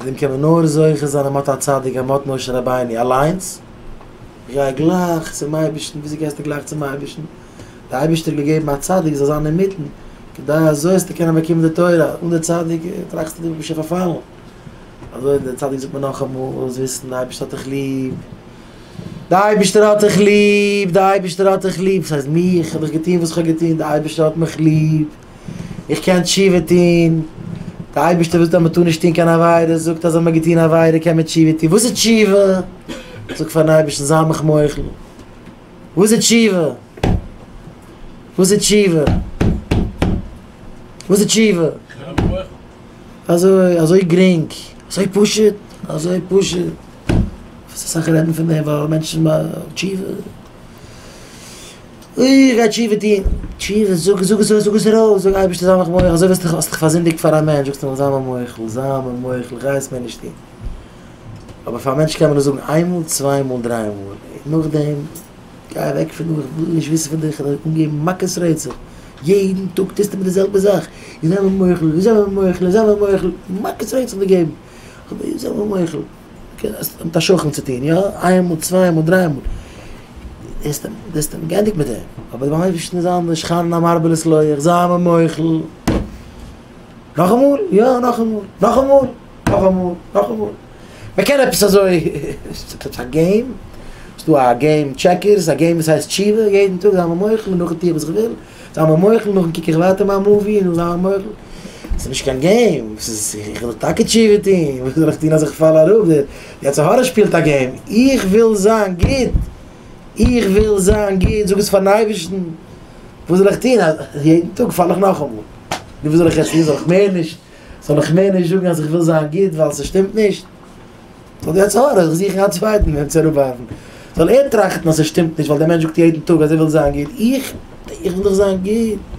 דעם קען מען נאר זוכה זיין אז מען האט א צדיק, אז מען האט משה רבינו אליינס. איך גיי גלייך צום אייבערשטן, וויאזוי גייסטו גלייך צום אייבערשטן? דער אייבערשטער האט געגעבן א צדיק זאל זיין אינמיטן, כדי אזוי זאלסטו קענען באקומען די תורה, אן די צדיק טראכסטו דו ביסט שוין פארפאלן. אזוי דער צדיק זאגט מיר נאכאמאל, זאלסט וויסן, דער אייבערשטער האט דיך ליב, דער אייבערשטער האט דיך ליב, דער אייבערשטער האט דיך ליב, וואס הייסט מיך, האב איך געטון וואס איך האב געטון, דער אייבערשטער האט מיך ליב, איך קען תשובה טון, דער אייבערשטער וואס זאגט אז מען טאר נישט טון קיין עבירות, זאגט אז אויב מען האט געטון עבירה קען מען תשובה טון, וואס איז תשובה? זאג פארן אייבערשטן זיי מיך מוחל, וואס איז תשובה? וואס איז תשובה? וואס איז תשובה? אזוי אזוי גרינג, אזוי פשוט, אזוי פשוט, וואס אסאך רעדן פון דעם ווייל מענטשן תשובה, אוי איך גיי תשובה טון, תשובה, זאג זאג עס זאג עס ארויס, זאג אייבערשטער זיי מיך מוחל, אזוי ווי האסט דיך פארזינדיגט פאר א מענטש, זאגסטו אים זיי מיר מוחל, זיי מיר מוחל, איך גיי עס מער נישט טון, אבער פאר א מענטש קען מען עס זאגן איין מאל, צוויי מאל, דריי מאל, נאכדעם. גיי אוועק פון דא, איך וויל נישט וויסן פון דיך, איך האב אנגעהויבן מכות רצח, יעדן טאג טוסטו מיר די זעלבע זאך, און זיי מיר מוחל, און זיי מיר מוחל, און זיי מיר מוחל, מכות רצח געגעבן, זיי מיר מוחל, האסט מיט א שכן צו טון, יא? איין מאל, צוויי מאל, דריי מאל, האסט אים געענדיגט מיט אים, אבער ביים אייבערשטן איז אנדערש, חנון המרבה לסלוח, זיי מיר מוחל, נאכאמאל? יא נאכאמאל, נאכאמאל, נאכאמאל, נאכאמאל. מען קען עפעס אזוי, ס'איז א game, ס'איז דא א game checkers, א game וואס הייסט תשובה, יעדן טאג זיי מיר מוחל און נאכדעם טו איך וואס איך וויל, זיי מיר מוחל נאכדעם קוק איך ווייטער מיין movie און זיי מיר מוחל. ס'איז נישט קיין game, ס'איז איך וויל טאקע תשובה טון, וואס זאל איך טון אז איך פאל אראפ, די יצר הרע שפילט א game, איך וויל זיין גוט, איך וויל זיין גוט, זאג עס פארן אייבערשטן, וואס זאל איך טון אז יעדן טאג פאל איך נאכאמאל, נו וואס זאל איך יעצט טון, זאל איך מער נישט. זאל איך מער נישט זאגן אז איך וויל זיין גוט ווייל ס'שטימט נישט? זאל די יצר הרע זיך זוכן א צווייטן וועם צו אראפווארפן. זאל ער טראכטן אז ס'שטימט נישט ווייל דער מענטש זאגט יעדן טאג אז ער וויל זיין גוט. איך? איך וויל דאך זיין גוט.